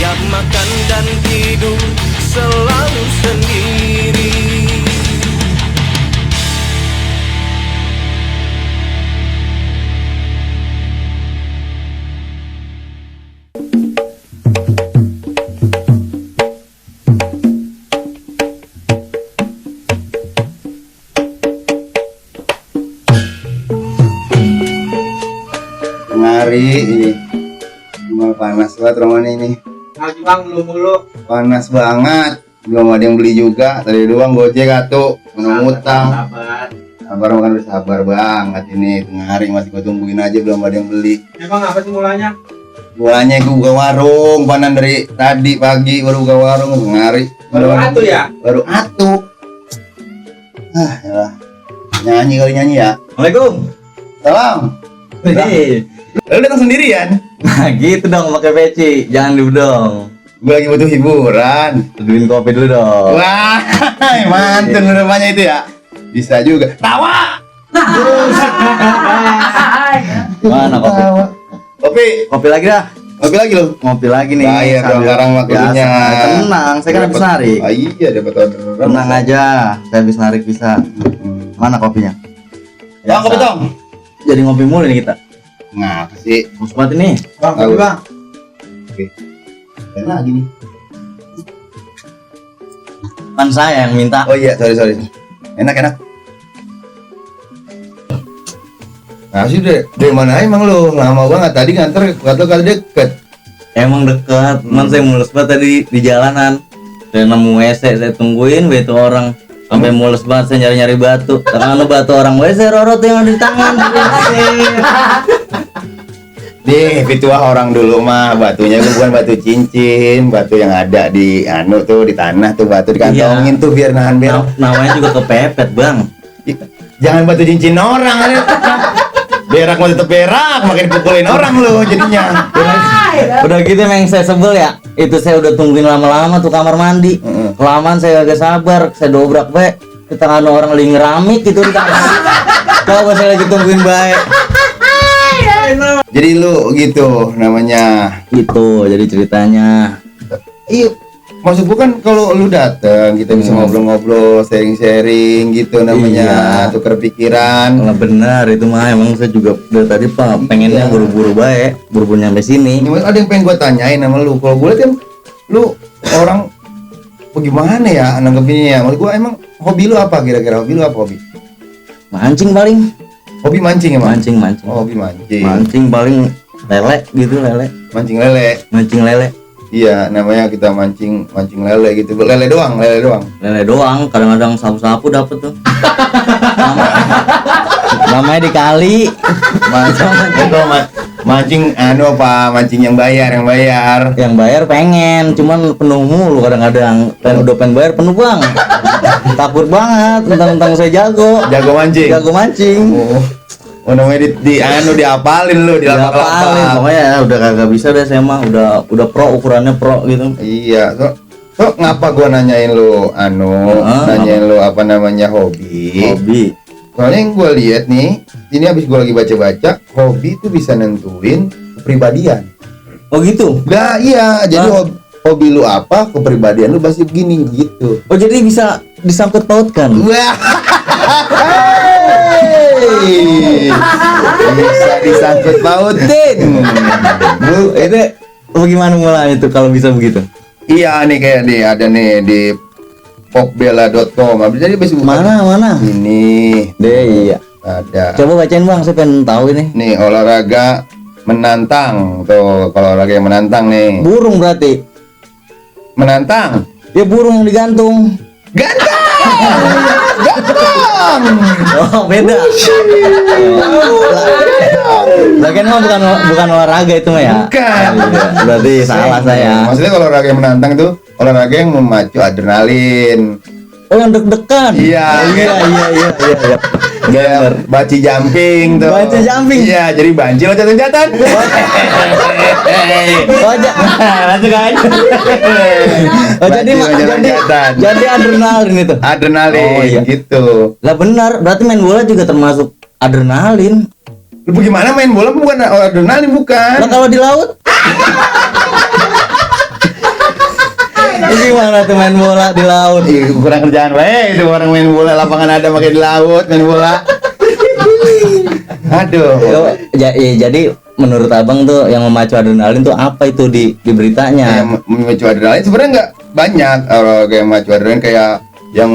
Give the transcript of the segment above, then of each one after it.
Setiap makan dan tidur selalu sendiri. Hari ini cuma panas banget Roman ini. Lagi bang, mulu. Panas banget. Belum ada yang beli juga. Tadi doang gojek atuh. Ngutang. Sabar makan bersabar banget ini. Tengah hari masih gue tungguin aja belum ada yang beli. Emang apa sih mulanya? Mulanya gue buka warung. Panan dari tadi pagi baru buka warung. Tengah hari. Baru atuh ya? Baru atuh. Ya. Nyanyi kali nyanyi ya. Assalamualaikum. Salam. Hei. Lu datang sendirian? Nah gitu dong pakai peci, jangan dulu dong. Gue lagi butuh hiburan. Teduhin kopi dulu dong. Wah, mantun rumahnya itu ya. Bisa juga. Tawa. Mana kopi? Tawa. Kopi. Kopi lagi dah. Kopi lagi lo. Ngopi lagi nih. Bayar dong sekarang waktunya. Tenang, saya kan habis narik. Ah, iya dapat orderan. Tenang aja, saya habis narik bisa. Mana kopinya? Bang, kopi dong. Jadi ngopi mulu nih kita. Ngapa sih? Mus banget ini. Bang, kopi bang. Oke. Dan lagi nih. Kan saya yang minta. Oh iya, sorry. Enak. Nah sih dari mana emang lo? Lama banget tadi nganter kata deket. Emang dekat, cuman saya mulus banget tadi di jalanan. Saya nemu WC, saya tungguin itu orang sampai mulus banget saya nyari batu. Karena batu orang WC rorot yang ada di tangan. Nih, pituah orang dulu mah batunya itu bukan batu cincin, batu yang ada di tuh di tanah tuh batu dikantongin tuh biar nahan berak. Namanya juga kepepet, Bang. Jangan batu cincin orang. Berak mau tetep berak, makin pukulin orang lo jadinya. Udah gitu emang saya sebel ya. Itu saya udah tungguin lama-lama tuh kamar mandi. Kelamaan saya agak sabar, saya dobrak di tangan orang lagi ngeramik gitu di tangan. Coba saya lagi tungguin baik. Jadi lu gitu namanya. Itu jadi ceritanya. Iya, maksud gua kan kalau lu dateng kita bisa ngobrol-ngobrol, sharing-sharing gitu namanya, tukar pikiran. Nah, benar itu mah emang saya juga dari tadi Pak pengennya buru-buru baik, buru-buru nyampe sini. Ini ada yang pengen gua tanyain sama lu. Kalau gua lihat lu orang bagaimana ya nanggepinnya ya? Maksud gua emang hobi lu apa kira-kira? Hobi lu apa hobi? Mancing paling. Hobi mancing emang? Mancing. Oh, hobi mancing. Mancing paling lele gitu, lele. Mancing lele. Mancing lele. Iya, namanya kita mancing lele gitu. Lele doang. Lele doang, kadang-kadang sapu-sapu dapet tuh. Namanya di kali. Mancing apa? Mancing yang bayar. Yang bayar pengen, cuman penuh mulu kadang-kadang. Udah pengen bayar penuh bang. Takut banget, tentang saya jago mancing. Oh namanya diapalin lu, diapalin. Pokoknya ya, udah kagak bisa deh saya mah, udah pro, ukurannya pro gitu. Iya, so ngapa gua nanyain lu nanyain lu apa namanya hobi. Soalnya yang gua lihat nih, ini habis gua lagi baca-baca, hobi itu bisa nentuin kepribadian. Oh gitu? Nah iya, jadi hobi lu apa, kepribadian lu pasti begini gitu. Oh jadi bisa disangkut pautkan? Wah, bisa disangkut pautin. Bu, itu bagaimana mulanya tuh kalau bisa begitu? Iya nih kayak ada nih di popbella.com. Jadi bisa mana? Ini deh iya. Ada. Coba bacain bang, saya pengen tahu ini. Nih olahraga menantang tuh, kalau olahraga yang menantang nih. Burung berarti. Menantang. Ya burung digantung. Ganteng. Oh beda. Bagian mah bukan olahraga itu mah ya. Bukan. Berarti salah saya. Maksudnya kalau olahraga yang menantang itu olahraga yang memacu adrenalin. Oh yang deg-degan. Iya. Kayak baci jumping tuh. Baci jumping. Iya, jadi banci loncat-loncatan. Masuk kan? Oh jadi adrenalin itu. Adrenalin oh, iya. gitu. Lah benar, berarti main bola juga termasuk adrenalin. Lu bagaimana main bola bukan adrenalin bukan? Lah kalau di laut? Gimana tuh main bola di laut? Ih, kurang kerjaan itu orang main bola lapangan ada pakai di laut main bola. Aduh. Jadi menurut abang tuh yang memacu adrenalin tuh apa itu di beritanya? Yang memacu adrenalin sebenarnya nggak banyak. Kalau kayak memacu adrenalin kayak yang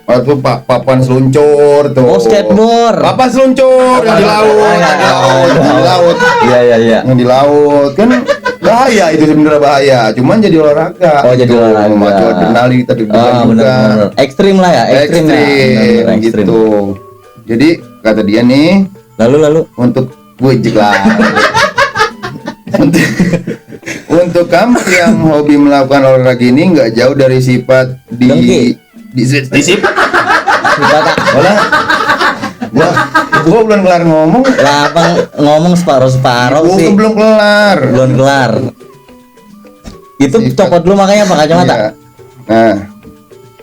waktu papan seluncur tuh. Oh, skateboard. Papan seluncur yang di laut, yang di laut. Iya. Yang di laut kan bahaya, itu sebenarnya bahaya. Cuman jadi olahraga. Oh, jadi olahraga. Memacu adrenalin kita juga. Bener. Ekstrim lah ya, ekstrim ya. Bener, gitu. Jadi kata dia nih, lalu untuk bujik lah. Untuk kamu yang hobi melakukan olahraga ini nggak jauh dari sifat Dengki. sifat. Gua belum kelar ngomong. Lah abang ngomong separuh Gua sih. belum kelar. Belum kelar. Itu copot dulu makanya pakai kacamata. Iya.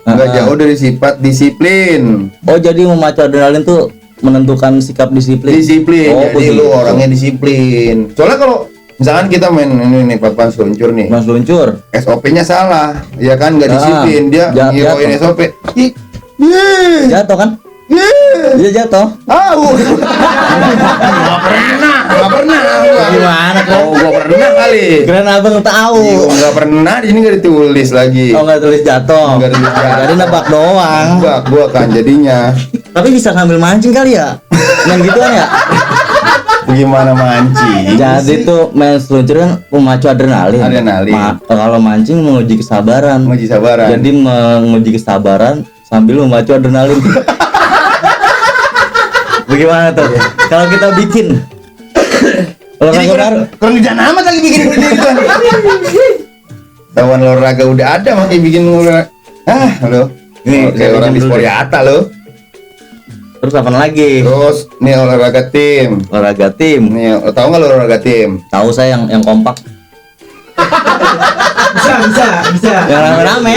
Nah, nggak jauh dari sifat disiplin. Oh, jadi memacu adrenalin tuh menentukan sikap disiplin. Disiplin. Oh, Jadi begitu. lu orangnya disiplin. Soalnya kalau misalkan kita main ini nih papan seluncur nih. Mas luncur. SOP-nya salah, ya kan nggak disiplin, dia ngiroin jatuh. SOP. Jatuh kan? Iya jatuh. Nggak pernah. Gimana kok? Oh, gua pernah kali. Keren abang tahu. Iya, nggak pernah, di sini nggak ditulis lagi. Oh, nggak tulis jatuh. Nggak tulis jatuh. Jadi nebak doang. Enggak, gua kan jadinya. Tapi bisa ngambil mancing kali ya? Main gituan ya? Gimana mancing? Jadi tuh main seluncur kan memacu adrenalin. Kalau mancing menguji kesabaran. Menguji sabaran. Jadi menguji kesabaran sambil memacu adrenalin. Bagaimana tuh? Kalau kita bikin olahraga baru, kurang kerjaan amat lagi bikin gitu. Tawan olahraga udah ada, makanya bikin olahraga. Halo. Ini kayak orang di Sporiata lo. terus apa lagi? Terus nih olahraga tim. Olahraga tim. Nih, tahu nggak lo olahraga tim? Tahu saya yang kompak. Bisa. Yang rame-rame,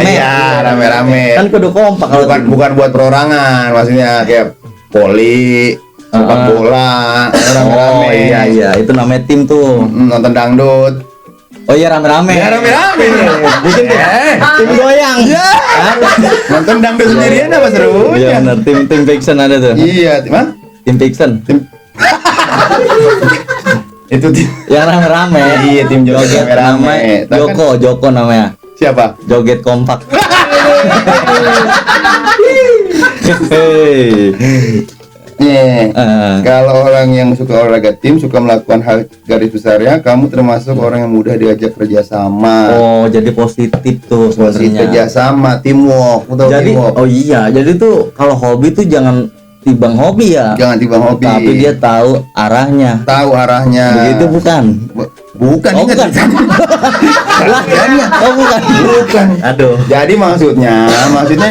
Iya, rame-rame. Kan kudu kompak kalau Bukan buat perorangan, maksudnya kayak voli, sepak bola, rame-rame. Oh iya, itu namanya tim tuh. Nonton dangdut. Oh iya rame-rame. Ya rame-rame nih. Bikin tim goyang. Ya. Nonton dangdut sendirian apa Iya serunya? benar, tim fiction ada tuh. Iya, mana? Tim fiction. Itu tim. Yang rame-rame. Iya, tim joget rame-rame. Namanya Joko namanya. Siapa? Joget kompak. Hei. Nih, kalau orang yang suka olahraga tim, suka melakukan hal garis besarnya, kamu termasuk orang yang mudah diajak kerjasama. Oh, jadi positif tuh Positif sebenarnya. kerjasama, teamwork, Jadi, teamwork. oh iya, jadi tuh kalau hobi tuh jangan tibang hobi ya. Jangan tiba hobi. Tapi dia tahu arahnya. tahu arahnya. Begitu bukan? Bukan, Oh, ingat bukan. Lah, oh bukan. Bukan. Aduh. Jadi maksudnya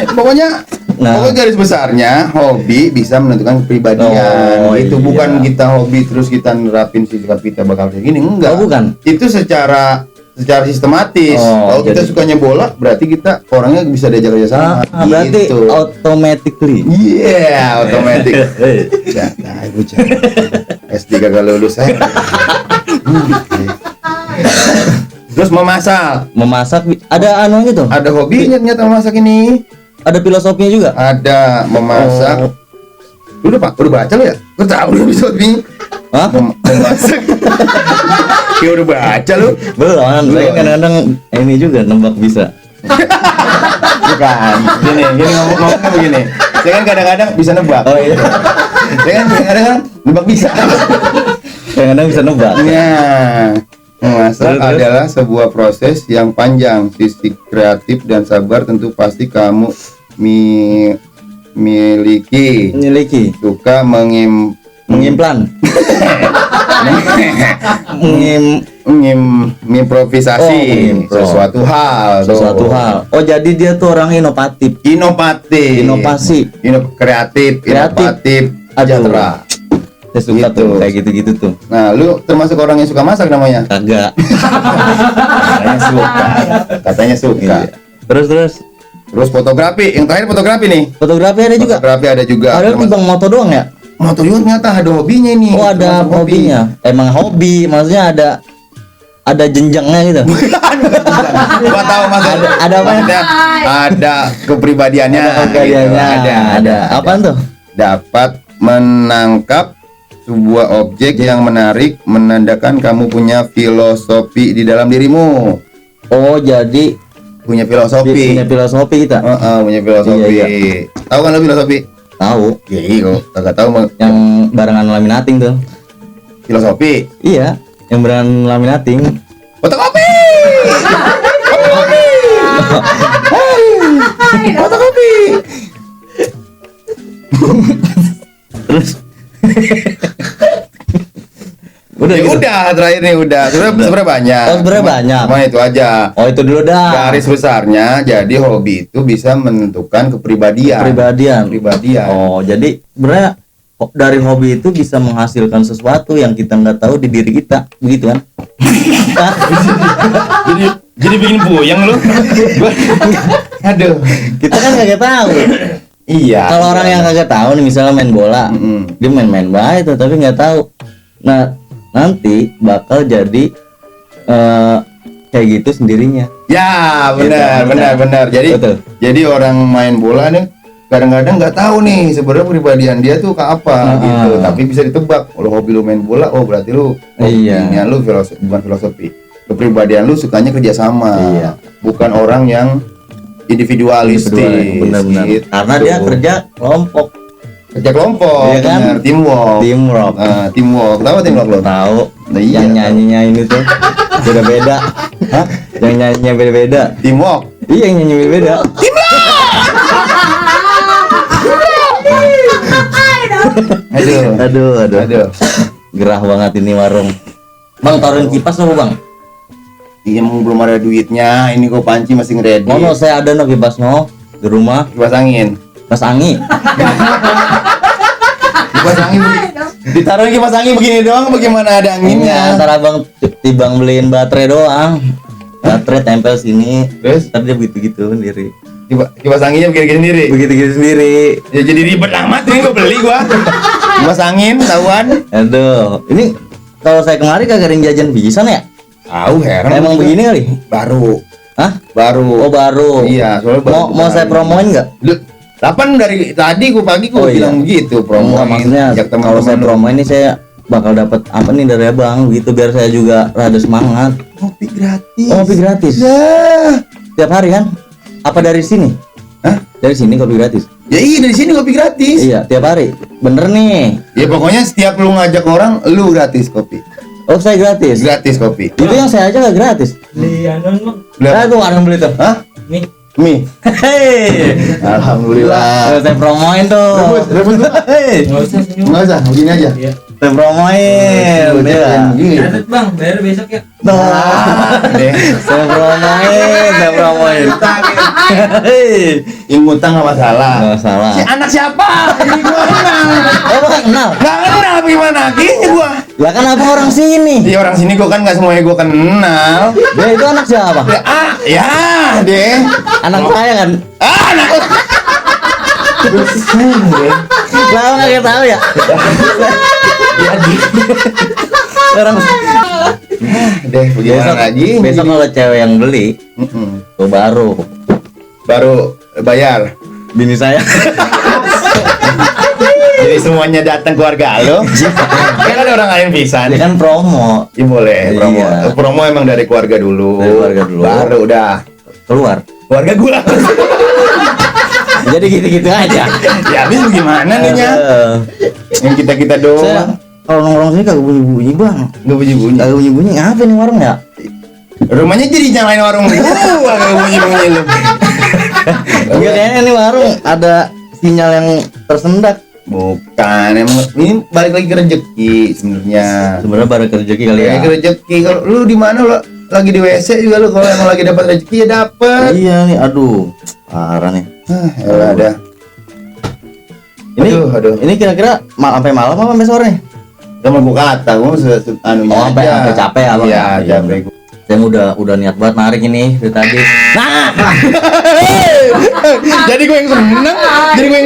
pokoknya Nah. pokoknya garis besarnya hobi bisa menentukan kepribadian. Oh, Itu iya. bukan kita hobi terus kita nerapin sikap kita bakal kayak gini, enggak. Oh, bukan. Itu secara sistematis. Oh, Kalau kita jadi- sukanya bola, berarti kita orangnya bisa diajak kerja sama. Berarti Gitu. automatically. Iya, otomatis. Ya, bocah. SD kagak lulus saya. Terus memasak. Memasak ada anunya tuh. Ada hobi nyata memasak ini. Ada filosofinya juga. Ada memasak. Oh. Lu udah baca lu ya? Lu tahu lu bisa hobi. Hah? Memasak. Ya udah baca lu. Belum, saya Belum. kadang-kadang ini juga nembak bisa. Bukan. Gini ngomongnya begini. Saya kan kadang-kadang bisa nebak. Oh iya. Saya kan kadang-kadang nebak bisa. Kadang-kadang bisa nembak. Ya, memasak Terus? adalah sebuah proses yang panjang. Sisi kreatif dan sabar tentu pasti kamu miliki. Suka Mengimplan. Mengimprovisasi mengimpro. sesuatu hal. Sesuatu hal. Oh, jadi dia tuh orang inovatif. Inovasi, kreatif, inovatif, Aduh. sejahtera. Saya suka Gitu. tuh kayak gitu-gitu tuh. Nah, lu termasuk orang yang suka masak namanya? Kagak. Katanya suka. Iya. Terus Terus fotografi, yang terakhir fotografi nih. fotografi ada juga. Fotografi ada juga. Ada Termasuk- timbang moto doang ya? motor juga ternyata ada hobinya ini. Oh, ada Termasuk hobi. hobinya. Emang hobi, maksudnya ada ada jenjangnya gitu. Gua tahu Mas. Ada apa? Ada kepribadiannya. Ada. Apaan tuh? Dapat menangkap sebuah objek yang menarik, menandakan kamu punya filosofi di dalam dirimu. Oh, jadi Punya filosofi. punya filosofi kita. Punya filosofi. Iya. Tahu kan lo filosofi? Tahu. Iya, kok kagak tahu Yang barengan laminating tuh. filosofi. Iya, yang barengan laminating. Fotokopi. Fotokopi. Fotokopi. Terus udah Ya gitu. udah, terakhir nih udah. Sebenarnya banyak. Oh, sebenarnya banyak. Cuma itu aja. Oh, itu dulu dah. Garis besarnya, jadi hobi itu bisa menentukan kepribadian. Kepribadian. Oh, jadi sebenarnya dari hobi itu bisa menghasilkan sesuatu yang kita nggak tahu di diri kita, begitu kan? Jadi bikin puyeng lu. Aduh. Kita kan nggak tahu. Iya. Kalau orang yang kagak tahu nih, misalnya main bola, dia main-main baik tuh, tapi nggak tahu. Nah, nanti bakal jadi kayak gitu sendirinya. Ya, benar. Jadi orang main bola nih kadang-kadang nggak tahu nih sebenarnya kepribadian dia tuh ke apa gitu, tapi bisa ditebak. Kalau hobi lu main bola, oh berarti lu hobinya lu bukan filosofi. Kepribadian lu sukanya kerjasama, bukan orang yang individualistik. Benar-benar. Gitu. Karena dia kerja kelompok. Kerja kelompok, Iya kan? benar, teamwork. Teamwork. Tahu teamwork lo? Tahu. Nah, iya, Yang nyanyinya ini tuh beda-beda. Hah? Yang nyanyinya beda-beda. Teamwork. Iya, yang nyanyi beda-beda. Aduh. Gerah banget ini warung. Bang, taruhin kipas lo, Bang. Iya, emang belum ada duitnya. Ini kok panci masih ngeready. Mono saya ada no kipas no di rumah. Kipas angin. Kipas angin. Kipas angin. Ditaruhin kipas angin begini doang, bagaimana ada anginnya? Antara Bang tibang beliin baterai doang. Baterai tempel sini. Terus Ntar dia begitu-gitu sendiri. kipas anginnya begini sendiri. Begitu-gitu sendiri. Ya jadi ribet amat nih gua beli gua. Kipas angin tahuan. Aduh, ini kalau saya kemarin kagak ada yang jajan bisa ya? Tahu heran. Emang juga. begini kali? Baru. Hah? Baru. Oh, baru. Iya, soalnya baru. Mau saya promoin nggak? Kapan dari tadi gua pagi gua bilang begitu promoin. Enggak, maksudnya ajak kalau saya teman-teman. promo ini saya bakal dapat apa nih dari abang gitu biar saya juga rada semangat. Kopi gratis. Oh, kopi gratis. Ya. Tiap hari kan? Apa dari sini? Hah? Dari sini kopi gratis. Ya iya dari sini kopi gratis. Iya, tiap hari. Bener nih. Ya pokoknya setiap lu ngajak orang, lu gratis kopi. Oh, saya gratis. Gratis kopi. Itu yang saya aja nggak gratis. Beli anu Saya tuh orang beli tuh. Hah? mie. Mie. Hei. Alhamdulillah. Saya promoin tuh. Rebut. Hei. Enggak usah senyum. Enggak usah, begini aja. Iya. Saya promoin. Ya. Begini. Catat Bang, bayar besok ya. Deh. Saya promoin. Hei. Yang ngutang enggak masalah. Nggak salah. Si anak siapa? Ini gua kenal. Oh, Bang, kenal. Enggak kenal gimana? Kayaknya gua. Lah kan apa orang sini? Di orang sini gua kan enggak semuanya gua kenal. Dia itu anak siapa? Ya, deh. Anak saya kan. Anak. Lah nggak tahu ya. Orang Deh, bagaimana lagi? besok kalau cewek yang beli, tuh baru bayar. bini saya. Jadi semuanya datang keluarga lo. Kan ada orang lain bisa Dia nih. kan promo Ya boleh promo. Iya. Promo emang dari keluarga dulu. Dari keluarga dulu. Baru udah keluar. keluarga gua. Jadi gitu-gitu aja. Ya habis gimana nih nya? Yang kita Saya doang. kalau nongkrong sini kagak bunyi-bunyi bang. Nggak bunyi-bunyi. Kagak bunyi-bunyi. Apa nih warung ya? Rumahnya jadi nyalain warung gua. Nggak bunyi-bunyi lu. Enggak, kayaknya ini warung ada sinyal yang tersendat. Bukan, emang ini balik lagi ke rezeki sebenarnya. Sebenarnya baru rezeki kali ya. Balik ke rezeki. Kalau lu di mana lu lagi di WC juga lu kalau emang lagi dapat rezeki ya dapat. Iya nih, aduh, parah nih. Ya ada. Ini, Aduh. ini kira-kira sampai malam apa sampai sore nih? Sama gua kata, gua anunya Oh, sampai aja. capek abang. Iya, Iya. capek gua. Saya udah niat banget narik ini dari tadi. Nah, Jadi gue yang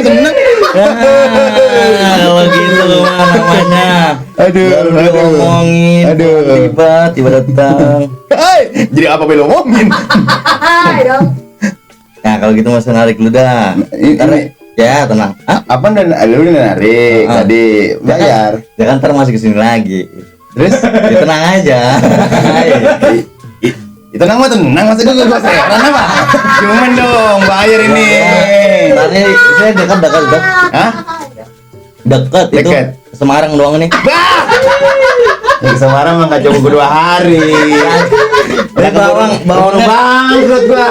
seneng. Kalau gitu mah namanya. Aduh, Baru aduh. diomongin, Aduh. tiba datang. Hai, jadi apa belum ngomongin? Nah kalau gitu masih narik lu dah. Ntar, ya tenang. Apa dan lu udah narik tadi bayar. Ya kan ntar masih kesini lagi. Terus Ya, tenang aja. itu tenang masa gue seheran apa? Cuman dong bayar ini. Tadi saya dekat. Hah? Dekat itu Dekat. Semarang doang nih. Ke Semarang mah nggak coba 2 hari. Ya, bawangnya bangkrut gua.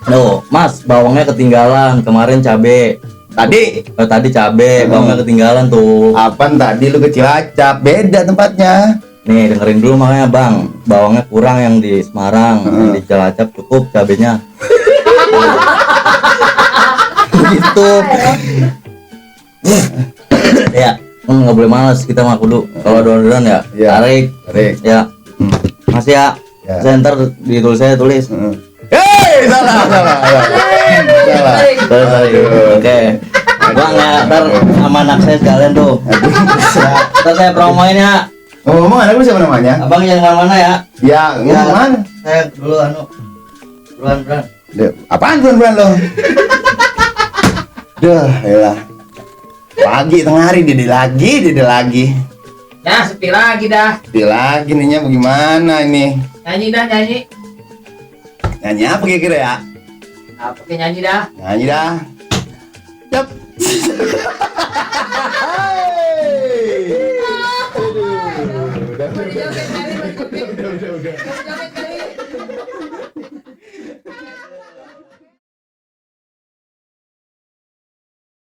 Loh, Mas, bawangnya ketinggalan. Kemarin cabe. Tadi cabe, bawangnya ketinggalan tuh. Apaan tadi lu ke Cilacap? Beda tempatnya. Nih, dengerin dulu makanya, Bang. Bawangnya kurang yang di Semarang, yang di Cilacap cukup cabenya. Gitu. Ya, nggak boleh malas kita mah kudu. Kalau doan-doan ya, Iya. tarik. Ya. Mas ya. Ya. Saya ntar saya tulis. Hei, salah. Aduh. Oke. Bang ya, ntar sama anak saya sekalian tuh. Ya, ntar saya promoin ya. Ngomong anak lu siapa namanya? Abang jangan kemana-mana ya. Ya, ngomong mana? Saya dulu Buruan. Apaan bulan lo? Duh, elah. Pagi tengah hari dede lagi. Ya, sepi lagi dah. Dede lagi nih bagaimana ini? Nyanyi dah, nyanyi. Nyanyi apa kira-kira ya? Apa ke nyanyi dah? Nyanyi dah. Yap.